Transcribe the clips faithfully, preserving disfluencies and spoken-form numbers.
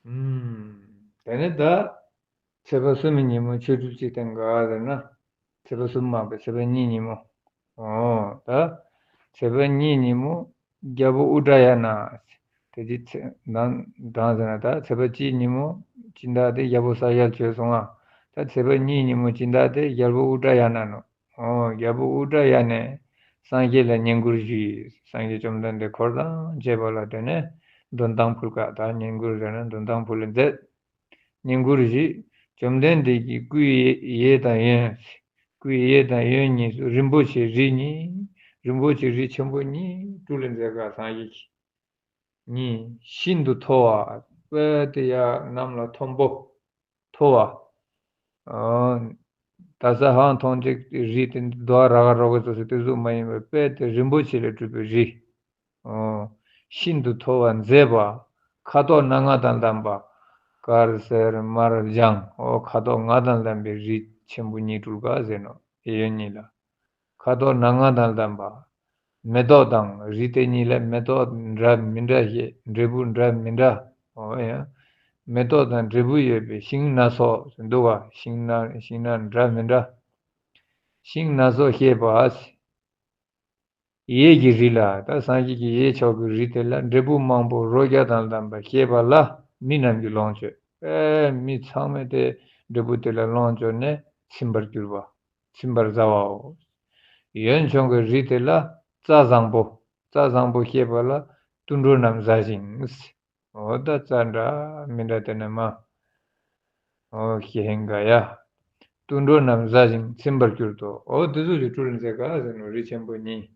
ཨུམ། དེ་ནས་ད་ཚེས་པ་གསུམ་པའི་ཉིན་མོ་ཆོས་སྒྲུབ་ཅིག་བསྟན་ག་ཟེར་ན། ཚེས་པ་གསུམ་མ་པའི་ཚེས་པ་གཉིས་ཉིན་མོ། ཨོ་ད་ཚེས་པ་གཉིས་ཉིན་མོ་རྒྱལ་པོ་ཨུ་ཏྲ་ཡ་ན། དེ་རྗེས་ཚེ་དང་དང་ཟེར་ན་ད་ཚེས་པ་གཅིག་ཉིན་མོ་སྦྱིན་བདག་དེ་རྒྱལ་པོ་ས་ཡར་བྱོན་སོང་ང་། ད་ཚེས་པ་གཉིས་ཉིན་མོ་སྦྱིན་བདག་དེ་རྒྱལ་པོ་ཨུ་ཏྲ་ཡ་ན་ནོ། ཨོ་རྒྱལ་པོ་ཨུ་ཏྲ་ཡ་ནས་སངས་རྒྱས་ལ་བསྙེན་བཀུར་ཞུས། སངས་རྒྱས་བཅོམ་ལྡན་འདས་འཁོར་དང་བཅས་པ་ལ་དེ་ནས་འདོན་ཐང་ཕུལ་ག་ད་བསྙེན་བཀུར་ཟེར་ན་འདོན་ཐང་ཕུལ་ལ་མཛད། བསྙེན་བཀུར་ཞུས། བཅོམ་ལྡན་འདས་ཀྱི་སྐུའི་གཡས་དང་གཡོན། སྐུའི་གཡས་དང་གཡོན་གཉིས་སུ་རིན་པོ་ཆེ་རི་གཉིས། རིན་པོ་ཆེ་རི་ཆེན་པོ་གཉིས་སྤྲུལ་ལ་མཛད་ག་སངས་རྒྱས་ཀྱིས། གཉིས་ཤིན་ཏུ་མཐོ་བ། དཔེ་དེ་ཡ་གནམ་ལ་མཐོན་པོ། མཐོ་བ། ཨོ། ད་ས་ཧང་མཐོང་ཅིག་རི་དེ་རྡོ་ར་ག་རོ་ག་ཙོ་སི་དེ་ཟུག་མ་ཡིན་པའི་དཔེ་དེ་རིན་པོ་ཆེ་ལས་གྲུབ་པའི་རི། ཨོ། ཤིན་ཏུ་མཐོ་བ་མཛེས་པ། ཁ་དོག་སྣ་ལྔ་དང་ལྡན་པ། དཀར་སེར་དམར་ལྗང་། ཨོ་ཁ་དོག་ལྔ་དང་ལྡན་པའི་རི་ཆེན་པོ་གཉིས་སྤྲུལ་ག་ཟེར་ནོ་གཡས་གཡོན་གཉིས་ལ། ཁ་དོག་སྣ་ལྔ་དང་ལྡན་པ། མེ་ཏོག་དང་། རི་དེ་གཉིས་ལ་མེ་ཏོག་འདྲ་མི་འདྲ་ཞེས་འབྲས་བུ་འདྲ་མི་འདྲ། འོ་ཡང་། མེ་ཏོག་དང་འབྲས་བུ་ཡོད་པའི་ཤིང་སྣ་ཚོགས་འདུག་ག་ཤིང་སྣ་ཤིང་སྣ་འདྲ་མི་འདྲ། ཤིང་སྣ་ཚོགས་བཤད་པ། གཡས་ཀྱི་རི་ལ་ད་སངས་རྒྱས་ཀྱི་གཡས་ཕྱོགས་ཀྱི་རི་དེ་ལ་འབྲས་བུ་མང་པོ་རོ་བརྒྱ་དང་ལྡན་པ་བཤད་པ་ལ་མི་རྣམས་ཀྱིས་ལོངས་སྤྱོད། ཨེ་མི་ཚང་མས་དེ་འབྲས་བུ་དེ་ལ་ལོངས་སྤྱོད་ནས་ཚིམ་པར་གྱུར་པ། ཚིམ་པར་མཛའ་བའོ། གཡོན་ཕྱོགས་ཀྱི་རི་དེ་ལ་རྩྭ་བཟང་པོ། རྩྭ་བཟང་པོ་བཤད་པ་ལ་དུད་འགྲོ་རྣམས་ཟ་ཞིང་། འོ་ད་རྩྭ་འདྲ་མི་འདྲ་དེ་ནས་མ། འོ་ཤེས་ཧེང་ག་ཡ། དུད་འགྲོ་རྣམས་ཟ་ཞིང་ཚིམ་པར་གྱུར་ཏོ། འོ་དེ་ཚོ་ཞིག་སྤྲུལ་མཛད་ག་ཟེར་ནོ་རི་ཆེན་པོ་གཉིས།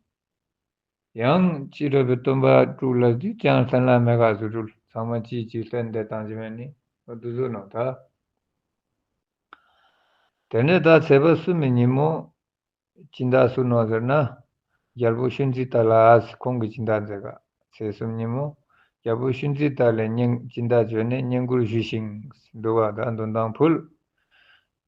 ཡང་ཕྱི་རོལ་པའི་སྟོན་པ་དྲུག་ལ་དུས་ཀྱང་ལྷན་ལྷན་མེད་ག་ཟེར་སྤྲུལ་ཚང་མ་གཅིག་གཅིག་ལྷན་དེ་དང་ཅི་མེད་ནི། འོ་དེ་ཚོ་ནོ་ད། དེ་ནས་ད་ཚེས་པ་གསུམ་པའི་ཉིན་མོ། སྦྱིན་བདག་སུ་ནོ་ཟེར་ན། རྒྱལ་པོ་ཤུན་ཙི་ཏ་ལ་ཁོང་གིས་སྦྱིན་བདག་མཛད་ག་ཚེས་གསུམ་ཉིན་མོ། རྒྱལ་པོ་ཤུན་ཙི་ཏ་ལས་བསྙེན་སྦྱིན་བདག་བྱོན་ནས་བསྙེན་བཀུར་ཞུས་ཤིང་། འདུག་ག་ད་འདོན་ཐང་ཕུལ།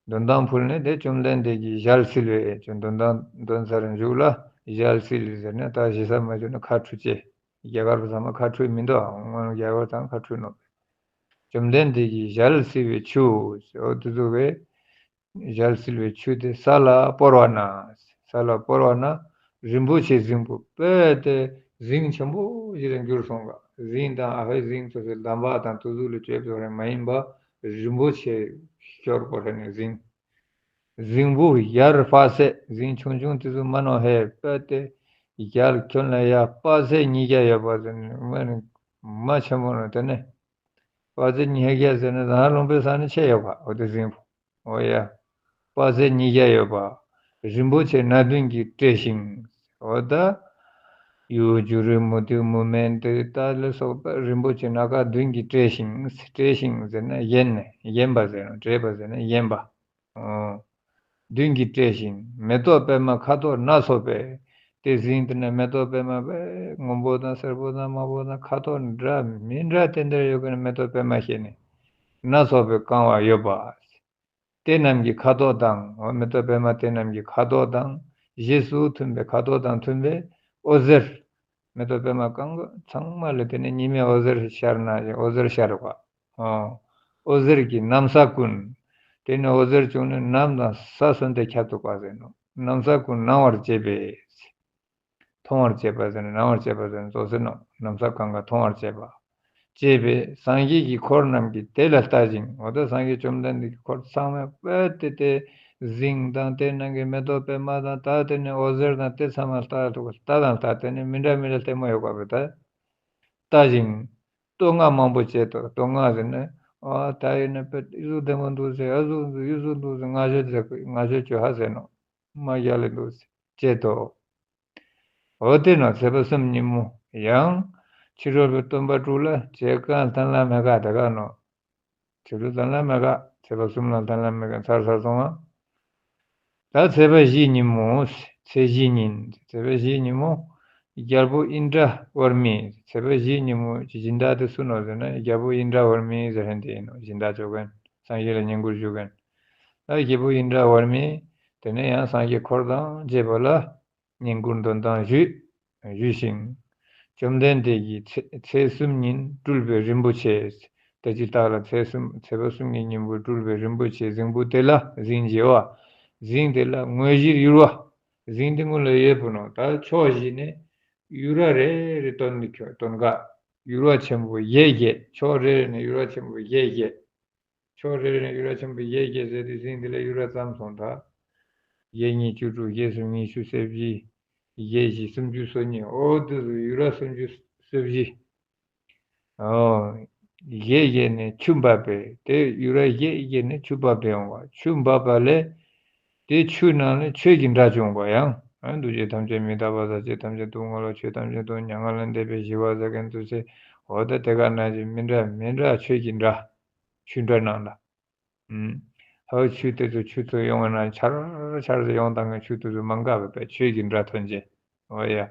འདོན་ཐང་ཕུལ་ནས་དེ་བཅོམ་ལྡན་འདས་ཀྱིས་ཞལ་བསིལ་བས་ཀྱང་འདོན་ཐང་འདོན་ཚར་མཇུག་ལ་ཞལ་བསིལ་ཟེར་ནས་ད་ཞེ་ས་མ་བྱུང་ན་ཁ་འཁྲུ་ཅེས། རྒྱ་གར་པ་ཚང་མ་ཁ་འཁྲུ་མི་འདུག་སྔོན་རྒྱ་གར་ཚང་མ་ཁ་འཁྲུ་ནོ། བཅོམ་ལྡན་འདས་ཀྱིས་ཞལ་བསིལ་བའི་ཆུ། འོ་དེ་ཚོ་བས། ཞལ་བསིལ་བའི་ཆུ་དེ་ས་ལ་སྤོར་བ་ན། ས་ལ་སྤོར་བ་ན། རིན་པོ་ཆེ་རྫིང་བུ་དཔེ་དེ་རྫིང་ཆེན་པོ་ཞིག་ལ་འགྱུར་སོང་ག་རྫིང་དང་ཨ་ཧའི་རྫིང་ཚོ་ཟེར་འདམ་བག་དང་དུ་ཟུག་ལ་བཅོས་པ་རེད་མ་ཡིན་པ། རིན་པོ་ཆེ་ཤོར་པོ་རེད་ནས་རྫིང་། རྫིང་བུ་ཡར་དཔག་ཚད་རྫིང་ཆུང་ཆུང་དེ་ཚོ་མ་ནོ་ཧེ་དཔེ་དེ། ཡར་ཁྱོན་ལ་ཡར་དཔག་ཚད་ཉིས་བརྒྱ་ཡོད་པ་ཟེར་ནས་མ་ནི་མ་ཆེན་པོ་ནོ་དེ་ནས། དཔག་ཚད་ཉིས་བརྒྱ་ཟེར་ན་ད་ལུང་པའི་ས་ནས་ཆེ་ཡོད་པ་འོ་དེ་རྫིང་བུ། འོ་ཡ། དཔག་ཚད་ཉིས་བརྒྱ་ཡོད་པ། རིན་པོ་ཆེ་སྣ་བདུན་གྱིས་སྤྲས་ཤིང་། འོ་ད། གཡུ་བྱུ་རུ་མུ་ཏིག་མུ་མེན་དེ་ད་ལ་སོགས་པ་རིན་པོ་ཆེ་སྣ་ཁ་བདུན་གྱིས་སྤྲས་ཤིང་། སྤྲས་ཤིང་ཟེར་ན་བཞེངས་ནས་བཞེངས་པ་ཟེར་ན་སྤྲས་པ་ཟེར་ན་བཞེངས་པ། ཨོ། མདུན་གྱིས་སྤྲས་ཤིང་མེ་ཏོག་པད་མ་ཁ་དོག་སྣ་ཚོགས་པས། དེ་རྫིང་དེ་ན་མེ་ཏོག་པད་མ་པད་སྔོན་པོ་དང་སེར་པོ་དང་དམར་པོ་དང་ཁ་དོག་འདྲ་མི་འདྲ་དེ་འདྲ་ཡོད་ཀྱི་ན་མེ་ཏོག་པད་མ་ཞེས་ནས་སྣ་ཚོགས་པས་བཀང་བ་ཡོད་པ། དེ་རྣམས་ཀྱི་ཁ་དོག་དང་འོ་མེ་ཏོག་པད་མ་དེ་རྣམས་ཀྱི་ཁ་དོག་དང་རྗེས་སུ་མཐུན་པའི་ཁ་དོག་དང་མཐུན་པའི་འོད་ཟེར། མེ་ཏོག་པད་མ་གང་ག་ཚང་མ་ལ་དེ་ནས་ཉི་མའི་འོད་ཟེར་ཤར་ན་འོད་ཟེར་ཤར་བ། ཨོ། འོད་ཟེར་གྱིས་གནམ་ས་ཀུན། དེ་ནས་འོད་ཟེར་བྱུང་ནས་གནམ་དང་ས་སོན་ཏེ་ཁྱབ་ཏུ་བཀའ་ཟེར་ནོ། གནམ་ས་ཀུན་སྣང་བར་བྱེད་པས། མཐོང་བར་བྱེད་པ་ཟེར་ནས་སྣང་བར་བྱེད་པ་ཟེར་ནས་རྫོགས་ཟེར་ནོ། གནམ་ས་གང་ག་མཐོང་བར་བྱེད་པ། བྱེད་པས་སངས་རྒྱས་ཀྱི་འཁོར་རྣམས་ཀྱིས་དེ་ལ་ལྟ་ཞིང་འོ་ད་སངས་རྒྱས་བཅོམ་ལྡན་འདས་ཀྱི་འཁོར་ཚང་མས་དཔེ་དེ་དེ་རྫིང་དང་དེ་ནང་གི་མེ་ཏོག་པད་མ་དང་ད་དེ་ནས་འོད་ཟེར་དང་དེ་ཚང་མ་ལྟ་ཐུབ་ལྟ་དང་ལྟ་དེ་ནས་མི་འདྲ་མི་འདྲ་ལྟད་མོ་ཡོད་པ་བས་ད། ལྟ་ཞིང་། བསྟོད་བསྔགས་མང་པོ་བྱེད་དོ། བསྟོད་བསྔགས་ཟེར་ན། ཨ་ད་ཡིན་ན་དཔེ་ཨི་ཟུག་བདེ་མོ་འདུག་ཟེར་ཨ་ཟུག་ཨི་ཟུག་འདུག་ཟེར་བསྔགས་བརྗོད་ཟེར་བསྔགས་བརྗོད་བྱོས་ཧ་ཟེར་ནོ། མ་རྒྱལ་ལེ་འདུག་ཟེར་བྱེད་དོ། འོ་དེ་ནོ་ཚེས་པ་གསུམ་ཉིན་མོ་ཡང་། ཕྱི་རོལ་པའི་སྟོན་པ་དྲུག་ལ་བྱེད་གང་ལྷན་ལྷན་མེད་ག་དེ་ག་ནོ། ཕྱི་རོལ་ལྷན་ལྷན་མེད་ག་ཚེས་པ་གསུམ་ལ་ལྷན་ལྷན་མེད་ག་ཚར་ཚར་སོང་ང་། ད་ཚེས་པ་བཞི་ཉིན་མོ། ཚེས་བཞི་ཉིན། ཚེས་པ་བཞི་ཉིན་མོ། རྒྱལ་པོ་ཨིནྡྲ་བར་མའི། ཚེས་པ་བཞི་ཉིན་མོ་གྱི་སྦྱིན་བདག་དེ་སུ་ནོ་ཟེར་ན་རྒྱལ་པོ་ཨིནྡྲ་བར་མའི་ཟེར་མཁན་དེ་ཡིན་ནོ། སྦྱིན་བདག་བྱོན་མཁན། སངས་རྒྱས་ལ་བསྙེན་བཀུར་ཞུ་མཁན། ད་རྒྱལ་པོ་ཨིནྡྲ་བར་མས་དེ་ནས་ཡང་སངས་རྒྱས་འཁོར་དང་བཅས་པ་ལ་བསྙེན་བཀུར་འདོན་ཐང་ཞུས། ཞུས་ཤིང་། བཅོམ་ལྡན་འདས་ཀྱིས་ཚེས་ཚེས་གསུམ་ཉིན་སྤྲུལ་པའི་རིན་པོ་ཆེ། ད་ཅི་བདག་ལ་ཚེ་གསུམ་ཚེ་བ་གསུམ་གྱི་གཉེན་པོ་སྤྲུལ་པའི་རིན་པོ་ཆེ་རྫིང་བུ་དེ་ལ་རྫིང་བྱེ་བ། རྫིང་དེ་ལ་དངོས་གཞིར་ཡུར་བ། རྫིང་དེ་སྔོན་ལ་ཡོད་པོ་ནོ། ད་ཕྱོགས་བཞི་ནས་ཡུར་བ་རེ་རེ་བཏོན་ནས་ཁྱོད་བཏོན་ག་ཡུར་བ་ཆེན་པོ་བཞི་བརྒྱད། ཕྱོགས་རེ་རེ་ནས་ཡུར་བ་ཆེན་པོ་བཞི་བརྒྱད། ཕྱོགས་རེ་རེ་ནས་ཡུར་བ་ཆེན་པོ་བཞི་བརྒྱད་ཟེར་དུས་རྫིང་དེ་ལ་ཡུར་བ་ཙམ་སོང་ད། བཞི་གཉིས་བཅུ་དྲུག་བཞི་གསུམ་ཉི་ཤུ་རྩ་བཞི། བཞི་བཞི་སུམ་ཅུ་སོ་གཉིས། འོ་དེ་ཚོ་ཡུར་བ་སུམ་ཅུ་སོ་བཞི། ཨོ། བཞི་བརྒྱད་ནས་ཆུ་འབབ་པས། དེ་ཡུར་བ་བཞི་བརྒྱད་ནས་ཆུ་འབབ་སྟེ་ཡོང་བ། ཆུ་འབབ་པ་ལས། དེ་ཆུ་ནང་ལས་ཆོས་ཀྱི་སྒྲ་བྱུང་བ་ཡང་། ཨ་འདུ་བྱེད་ཐམས་ཅད་མི་རྟག་པ། ཟག་བཅས་ཐམས་ཅད་སྡུག་བསྔལ་ལོ། ཆོས་ཐམས་ཅད་སྡུག་བསྔལ་མྱ་ངན་ལས་འདས་པའི་ཞི་བ་ཟེར་མཁན་ཚོ་ཚེ། འོ་ད་དེ་ག་ནང་བཞིན་མི་འདྲ་མི་འདྲ་ཆོས་ཀྱི་སྒྲ། ཆུ་སྒྲ་རྣམས་ལ། ཨུམ། ཧའོ་ཆུ་དེ་ཚོ་ཆུ་ཚོ་ཡོང་བ་ན་ཆར་ཆར་ཟེར་ཡོང་དང་གི་ཆུ་དེ་ཚོ་མ་འགག་པའི་ཆོས་ཀྱི་སྒྲ་ཐོན་ཅེ། འོ་ཡ།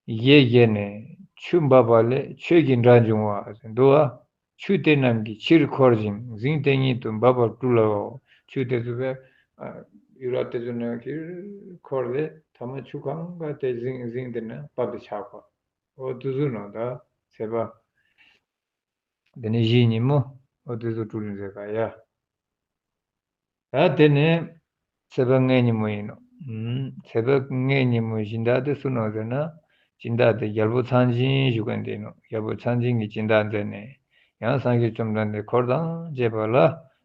བཞི་བརྒྱད་ནས་ཆུ་འབབ་པ་ལས་ཆོས་ཀྱི་སྒྲ་འབྱུང་བ་ཟེར་འདུག་བ། ཆུ་དེ་རྣམས་ཀྱིས་ཕྱིར་འཁོར་ཞིང་རྫིང་དེ་ཉིད་དུ་འབབ་པར་སྤྲུལ་ལོ། ཆུ་དེ་ཚོ་བས་ཡུལ་ལ་དེ་ཚོ་ནང་གི་འཁོར་ཏེ་ཐ་མ་ཆུ་གང་ག་དེ་རྫིང་རྫིང་དེ་ན་བབས་ཏེ་ཆགས་པ། འོ་དེ་ཚོ་ནང་ད་ཚེས་པ། དེ་ནས་གཞིས་ཉིན་མོ། འོ་དེ་ཚོ་སྤྲུལ་མཛད་ག་ཡ། ད་དེ་ནས་ཚེས་པ་ལྔའི་ཉིན་མོ་ཡིན་ནོ། ཨུམ། ཚེས་པ་ལྔའི་ཉིན་མོ་སྦྱིན་བདག་དེ་སུ་ནོ་ཟེར་ན། སྦྱིན་བདག་དེ་རྒྱལ་པོ་ཚངས་སྦྱིན་ཞུ་མཁན་དེ་ཡིན་ནོ། རྒྱལ་པོ་ཚངས་སྦྱིན་གྱིས་སྦྱིན་བདག་མཛད་ནས། ཡང་སངས་རྒྱས་བཅོམ་ལྡན་འདས་འཁོར་དང་བཅས་པ་ལ་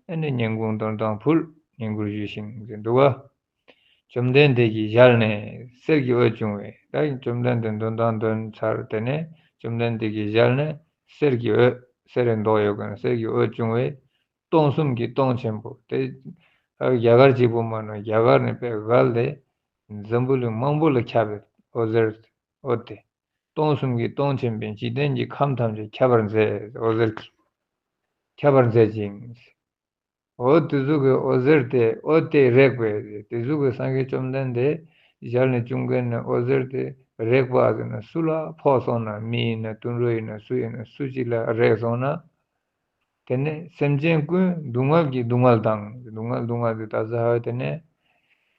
ཨ་ནི་བསྙེན་བཀུར་འདོན་སྟངས་ཕུལ། བསྙེན་བཀུར་ཞུས་ཤིང་ཟེར་འདུག་བ། བཅོམ་ལྡན་འདས་ཀྱི་ཞལ་ནས་གསེར་གྱི་འོད་བྱུང་བས། ད་བཅོམ་ལྡན་འདས་འདོན་དང་འདོན་ཚར་དེ་ནས་བཅོམ་ལྡན་འདས་ཀྱི་ཞལ་ནས་གསེར་གྱི་འོད། གསེར་རི་མདོག་ཡོད་མཁན་གསེར་གྱི་འོད་བྱུང་བས། སྟོང་གསུམ་གྱི་སྟོང་ཆེན་པོ་དེ། རྒྱ་གར་གཅིག་པུ་མ་ནོ། རྒྱ་གར་ནས་དཔེ་བརྒལ་ཏེ་འཛམ་བུ་གླིང་མང་པོ་ལ་ཁྱབ་པའི་འོད་ཟེར། འོད་དེ། སྟོང་གསུམ་གྱི་སྟོང་ཆེན་པོས་འཇིག་རྟེན་གྱི་ཁམས་ཐམས་ཅད་ཁྱབ་པར་མཛད། འོད་ཟེར་གྱིས་ཁྱབ་པར་མཛད་ཅིང་། འོ་དེ་ཟུག་གི་འོད་ཟེར་དེ་འོད་དེ་རེག་པས། དེ་ཟུག་གི་སངས་རྒྱས་བཅོམ་ལྡན་འདས་ཞལ་ནས་བྱུང་མཁན་ནི་འོད་ཟེར་དེ་རེག་པ་ཟེར་ན་སུ་ལ་ཕོག་སོང་ན། མི་ཡིན་ན་དུད་འགྲོ་ཡིན་ན་སུ་ཡིན་ན་སུ་གཅིག་ལ་རེག་སོང་ན། དེ་ནས་སེམས་ཅན་ཀུན་སྡུག་བསྔལ་གྱི་སྡུག་བསྔལ་དང་། སྡུག་བསྔལ་སྡུག་བསྔལ་དེ་ད་ཟ་བ་དེ་ནས་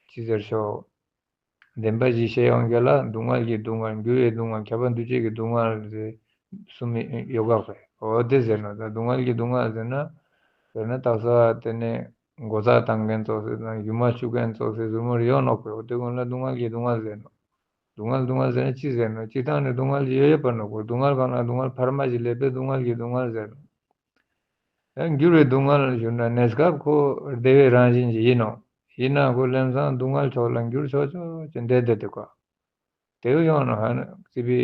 ཅི་ཟེར་ཤོག་བདེན་པ་བཞི་ཤེས་ཡོན་གྱི་ལ་སྡུག་བསྔལ་གྱི་སྡུག་བསྔལ། འགྱུར་བའི་སྡུག་བསྔལ། ཁྱབ་པ་འདུ་བྱེད་ཀྱི་སྡུག་བསྔལ་ཟེར་གསུམ་ཡོད་དགག་པས། འོ་དེ་ཟེར་ནོ། ད་སྡུག་བསྔལ་གྱི་སྡུག་བསྔལ་ཟེར་ན། དཔེར་ན་དག་ས་དེ་ནས་མགོ་བཙག་བཏང་མཁན་ཙོགས་ཟེར་དང་རྒྱུ་མ་བཅུག་མཁན་ཙོགས་ཟེར་ཟུར་མོར་ཡོང་ནོག་པས། འོ་དེ་ཀུན་ལ་སྡུག་བསྔལ་གྱི་སྡུག་བསྔལ་ཟེར་ནོ། སྡུག་བསྔལ་སྡུག་བསྔལ་ཟེར་ན་ཅི་ཟེར་ནོ། སྤྱིར་བཏང་ནས་སྡུག་བསྔལ་ཅིག་ཡོད་ཡོད་པ་ནོ། ཁོ་སྡུག་བསྔལ་གང་ལ་སྡུག་བསྔལ་འཕར་མ་ཞིག་སླེབས་པས་སྡུག་བསྔལ་གྱི་སྡུག་བསྔལ་ཟེར་ནོ། ཡང་འགྱུར་བའི་སྡུག་བསྔལ་ཞུ་ན་གནས་སྐབས་ཁོ་བདེ་བའི་རང་བཞིན་ཞིག་ཡིན་ནོ། ཡིན་ན་ཁོ་ལམ་སང་སྡུག་བསྔལ་ཕྱོགས་ལ་འགྱུར་ཆོག་ཆོག་ཅིག་འདེད་བསྡད་དེ་ཀོ། དེ་བས་ཡོང་ནོ་ཧ་ན་སྲིད་པའི་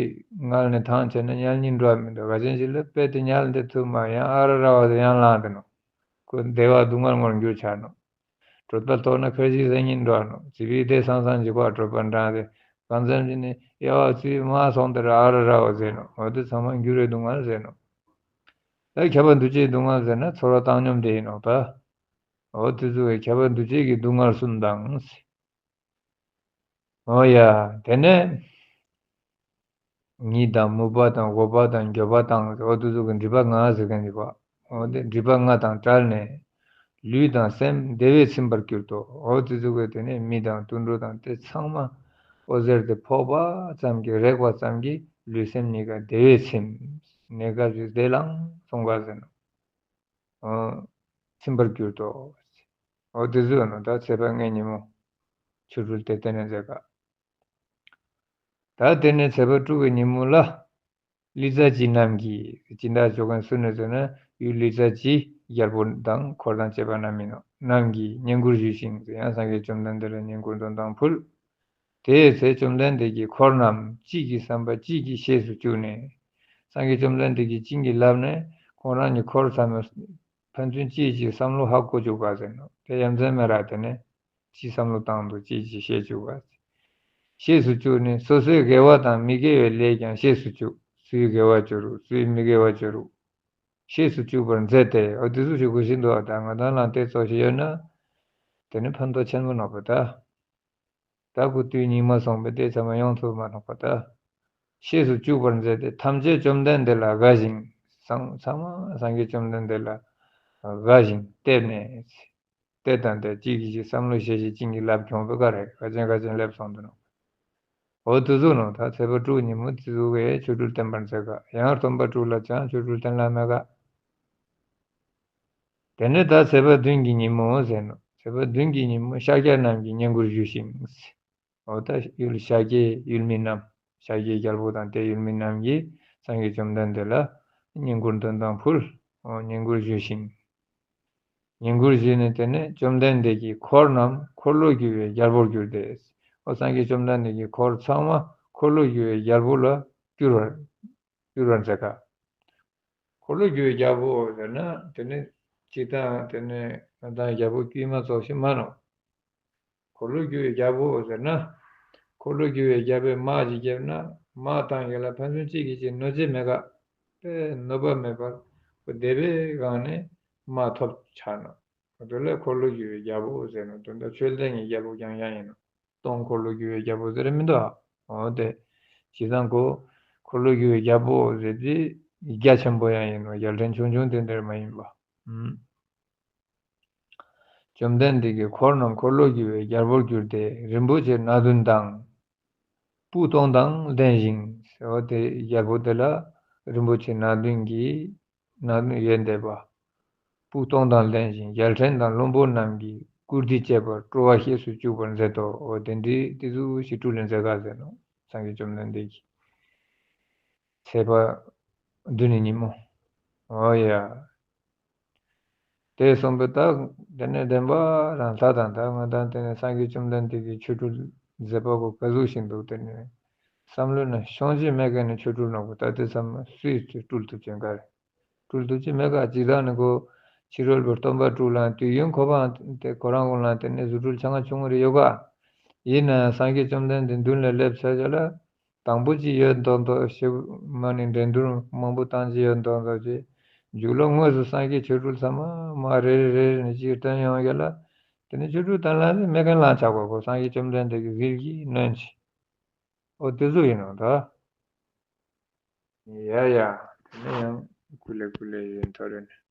ངལ་ནས་ཐང་ཆད་ན་ཉལ་སྙིང་འགྲོ་བ་མི་འདུག་ག་ཅན་ཞིག་ལ་དཔེ་དེ་ཉལ་འདེད་ཐུབ་མ་ཡང་ཨ་ར་ར་བ་དེ་ཡང་ལངས་དེ་ནོ། ཁོ་བདེ་བ་སྡུག་བསྔལ་ངོར་འགྱུར་ཆགས་ནོ། གྲོད་པ་ལྟོགས་ན་ཁ་ཅིག་ཟ་སྙིང་འགྲོ་ནོ། སྲིད་པའི་བདེ་སང་སང་འཇིགས་པ་གྲོད་པ་འགྲངས་ཏེ་གང་ཙམ་ཞིག་ནས་དབྱེ་བ་ཚུལ་མ་སོང་དེར་ཨ་ར་ར་བ་ཟེར་ནོ། འོ་དེ་ཚང་མ་འགྱུར་བའི་སྡུག་བསྔལ་ཟེར་ནོ། ད་ཁྱབ་པ་འདུ་བྱེད་སྡུག་བསྔལ་ཟེར་ན་ཚོར་བ་བཏང་སྙོམས་དེ་ཡིན་ནོ་ད། འོ་དེ་ཚོ་བའི་ཁྱབ་པ་འདུ་བྱེད་ཀྱི་སྡུག་བསྔལ་གསུམ་དང་། འོ་ཡ། དེ་ནས་ཉིད་དང་མུན་པ་དང་འོད་པ་དང་འགྱོད་པ་དང་འོ་དེ་ཚོ་གི་སྒྲིབ་པ་ལྔ་ཟེར་མཁན་འདི་བ། འོ་དེ་སྒྲིབ་པ་ལྔ་དང་བྲལ་ནས་ལུས་དང་སེམས་བདེ་བས་ཚིམ་པར་གྱུར་ཏོ། འོ་དེ་ཚོ་གི་དེ་ནས་མི་དང་དུད་འགྲོ་དང་དེ་ཚང་མ་འོད་ཟེར་དེ་ཕོག་པ་ཙམ་གྱིས་རེག་པ་ཙམ་གྱིས་ལུས་སེམས་གཉིས་ཀ་བདེ་བས་ཚིམ། གནས་སྐབས་ཀྱི་བདེ་ལང་སོང་ག་ཟེར་ནོ། ཨོ། ཚིམ་པར་གྱུར་ཏོ། ཨོ་དེ་ཚོ་ཡོད་ནོ། ད་ཚེས་པ་ལྔའི་ཉིན་མོ། ཆོ་འཕྲུལ་དེ་བསྟན་ནས་མཛད་ག་ད་དེ་ནས་ཚེས་པ་དྲུག་གི་ཉིན་མོ་ལ། ལི་ཙ་ཅི་རྣམས་ཀྱིས་སྦྱིན་བདག་ཇོ་མགོན་སུ་ནི་ཟེར་ན་ཡུལ་ལི་ཙ་ཅི་རྒྱལ་པོ་དང་འཁོར་དང་བཅས་པ་རྣམས་ཡིན་ནོ། རྣམས་ཀྱིས་བསྙེན་བཀུར་ཞུས་ཤིང་ཡང་སངས་རྒྱས་བཅོམ་ལྡན་འདས་ལ་བསྙེན་བཀུར་འདོན་དང་ཕུལ། དེའི་ཚེ་བཅོམ་ལྡན་འདས་ཀྱིས་འཁོར་རྣམས་གཅིག་གི་བསམ་པ་གཅིག་གིས་ཤེས་སུ་བཅུག་ནས། སངས་རྒྱས་བཅོམ་ལྡན་འདས་ཀྱིས་བྱིན་གྱིས་བརླབས་ནས་ཁོང་རང་གི་འཁོར་ཚང་མས་ཕན་ཚུན་གཅིག་གིས་བསམ་བློ་ཧ་གོ་བཅུག་ག་ཟེར་ནོ། དེ་ཡ་མཚན་མེད་ར་དེ་ནས་གཅིག་བསམ་བློ་བཏང་འདུག་གཅིག་གིས་ཤེས་བཅུག་ག་ཤེས་སུ་བཅུག་ནས་སོ་སོའི་དགེ་བ་དང་མི་དགེ་བའི་ལས་ཀྱང་ཤེས་སུ་བཅུག་སུའི་དགེ་བ་བཅོ་རུག་སུའི་མི་དགེ་བ་བཅོ་རུག་ཤེས་སུ་བཅུག་པར་མཛད་དེ། འོ་དེ་ཚོ་ཞིག་གོ་བཞིན་དུ་ད་ང་དང་ལ་དེ་ཚོ་ཞིག་ཡོད་ན། དེ་ནི་ཕན་ཐོགས་ཆེན་པོ་ནོག་པ་ད། ད་ཁོ་དུས་སྙིགས་མ་སོང་པས་དེ་ཚང་མ་ཡོང་ཐུབ་མ་ཐུབ་པ་ད། ཤེས་སུ་བཅུག་པར་མཛད་དེ་ཐམས་ཅད་བཅོམ་ལྡན་འདས་ལ་དགའ་ཞིང་། ཚང་ཚང་མ་སངས་རྒྱས་བཅོམ་ལྡན་འདས་ལ་དགའ་ཞིང་བལྟས་ནས། དེ་དང་དེ་གཅིག་གིས་གཅིག་བསམ་བློ་བྱེད་བྱེད་བྱིན་གྱིས་བརླབས་གྱོང་པོ་ག་རེ་ག་ཅན་ག་ཅན་སླེབས་སོང་འདུག་ནོ། འོ་དེ་ཟུག་ནོ། ད་ཚེས་པ་དྲུག་ཉིན་མོ་དེ་ཟུག་གི་ཆོ་འཕྲུལ་བསྟན་པར་མཛད་ག། ཡང་སྟོན་པ་དྲུག་ལ་ཀྱང་ཆོ་འཕྲུལ་བསྟན་ལ་མེད་ག། དེ་ནས་ད་ཚེས་པ་བདུན་གྱི་ཉིན་མོ་ཟེར་ནོ། ཚེས་པ་བདུན་གྱི་ཉིན་མོ་ཤཱཀྱ་རྣམས་ཀྱིས་བསྙེན་བཀུར་ཞུས་ཤིང་། འོ་ད་ཡུལ་ཤཱཀྱའི་ཡུལ་མི་རྣམས། ཤཱཀྱའི་རྒྱལ་པོ་དང་དེའི་ཡུལ་མི་རྣམས་ཀྱིས་སངས་རྒྱས་བཅོམ་ལྡན་འདས་ལ་བསྙེན་བཀུར་འདོན་དང་ཕུལ། འོ་བསྙེན་བཀུར་ཞུས་ཤིང་། བསྙེན་བཀུར་ཞུས་ནས་དེ་ནས་བཅོམ་ལྡན་འདས་ཀྱི་འཁོར་རྣམས་འཁོར་ལོས་སྒྱུར་བའི་རྒྱལ་པོར་གྱུར་ཏེ། འོ་སངས་རྒྱས་བཅོམ་ལྡན་འདས་ཀྱི་འཁོར་ཚང་མ་འཁོར་ལོས་སྒྱུར་བའི་རྒྱལ་པོ་ལ་བསྒྱུར་བར་བསྒྱུར་བར་མཛད་ག། འཁོར་ལོས་སྒྱུར་བའི་རྒྱལ་པོ་ཟེར་ན་དེ་ནི་སྤྱིར་བཏང་དེ་ནི་ང་དང་རྒྱལ་པོ་དཀྱུས་མ་ཙོགས་ཤིག་མ་ནོ། འཁོར་ལོས་སྒྱུར་བའི་རྒྱལ་པོ་ཟེར་ན། འཁོར་ལོས་སྒྱུར་བའི་རྒྱལ་པོས་དམག་ཅིག་བརྒྱབ་ན་དམག་བཏང་ཡོད་ལ་ཕན་ཚུན་གཅིག་གིས་གཅིག་གནོད་བྱེད་མེད་ག། དཔེ་གནོད་པ་མེད་པར་ཁོ་བདེ་བའི་སྒང་ནས་དམག་ཐོབ་ཆགས་ནོ། དེ་ལ་འཁོར་ལོས་སྒྱུར་བའི་རྒྱལ་པོ་ཟེར་ནོ། དོན་དག་ཆོས་ལྡན་གྱི་རྒྱལ་པོ་རྐྱང་རྐྱང་ཡིན་ནོ། སྟོང་འཁོར་ལོས་སྒྱུར་བའི་རྒྱལ་པོ་ཟེར་མི་འདུག་ཨ། འོ་དེ། བྱས་ཙང་ཁོ་འཁོར་ལོས་སྒྱུར་བའི་རྒྱལ་པོ་ཟེར་དེ་རྒྱ་ཆེན་པོ་ཡང་ཡིན་ནོ། རྒྱལ་ཕྲན་ཆུང་ཆུང་དེ་འདྲ་མ་ཡིན་པ། ཨུམ། བཅོམ་ལྡན་འདས་ཀྱི་འཁོར་རྣམས་འཁོར་ལོས་སྒྱུར་བའི་རྒྱལ་པོར་གྱུར་ཏེ་རིན་པོ་ཆེ་སྣ་བདུན་དང་། སྤུ་སྟོང་དང་ལྡན་ཞིང་། ཟེར་བ་དེ་རྒྱལ་པོ་དེ་ལ་རིན་པོ་ཆེ་སྣ་བདུན་གྱིས་སྣ་བདུན་ཡོན་ཏན་པ། སྤུ་སྟོང་དང་ལྡན་ཞིང་རྒྱལ་ཕྲན་དང་བློན་པོ་རྣམས་ཀྱིས་བཀུར་སྟི་བྱེད་པར་སྤྲོ་བ་སྐྱེས་སུ་བཅུག་པར་མཛད་དོ། འོ་དེ་འདྲའི་དེ་ཚོ་ཞིག་སྤྲུལ་ལ་མཛད་ག་ཟེར་ནོ། སངས་རྒྱས་བཅོམ་ལྡན་འདས་ཀྱིས། ཚེས་པ་བདུན་ནི་ཉིན་མོ། འོ་ཡ། དེ་གསུངས་པས་ད། དེ་ནས་བདེན་པ་རང་ལྷ་དང་ད་ང་དང་དེ་ནས་སངས་རྒྱས་བཅོམ་ལྡན་འདས་ཀྱི་ཆོ་འཕྲུལ་མཛད་པ་གོ་ག་ཟུག་ཞིག་འདུག། དེ་ནས་བསམ་བློ་ནི་ཤོང་ཅི་མེད་མཁན་ནི་ཆོ་འཕྲུལ་ནོ་གོ། ད་དེ་ཚང་མ་སུས་སྤྲུལ་ཐུབ་ཅན་ག་རེ། སྤྲུལ་ཐུབ་ཅི་མེད་ག། ཇི་ལྟར་ནི་གོ། ཕྱི་རོལ་པའི་སྟོན་པ་དྲུག་ལའང་དུས་ཡུན་གོ་བའང་དེ་ཁོ་རང་ཀུན་ལའང་དེ་ནས་རྫུ་འཕྲུལ་ཆ་ང་ཆུང་ངུ་རེ་ཡོད་ག། ཡིན་ནའང་སངས་རྒྱས་བཅོམ་ལྡན་འདས་མདུན་ལ་སླེབས་ཚར་ཡ་ལ། དང་པོ་ཅིག་ཡོད་མདོག་མདོག་ཞེ་པོ་མ་ནི་འགྲན་བསྡུར་མང་པོ་བཏང་ཅིག་ཡོད་མདོག་མདོག་ཅིག། མཇུག་ལ་དངོས་སུ་སངས་རྒྱས་ཆོ་འཕྲུལ་ཚང་མ་མ་རེ་རེ་རེ་རེ་ནས་ཅིག་སྟོན་ཡོང་ཡ་ལ། དེ་ནས་ཆོ་འཕྲུལ་དང་ལ་ནི་མེད་མཁན་ལང་ཆགས་པ་གོ། སངས་རྒྱས་བཅོམ་ལྡན་འདས་ཀྱི་ཟིལ་གྱིས་གནོན་ཅིག། འོ་དེ་ཚོ་ཡིན་ནོ་ད། ཡ་ཡ། དེ་ནས་ཡང་ཀུ་ལེ་ཀུ་ལེ་ཡིན་ཐོ་རེ་ནས།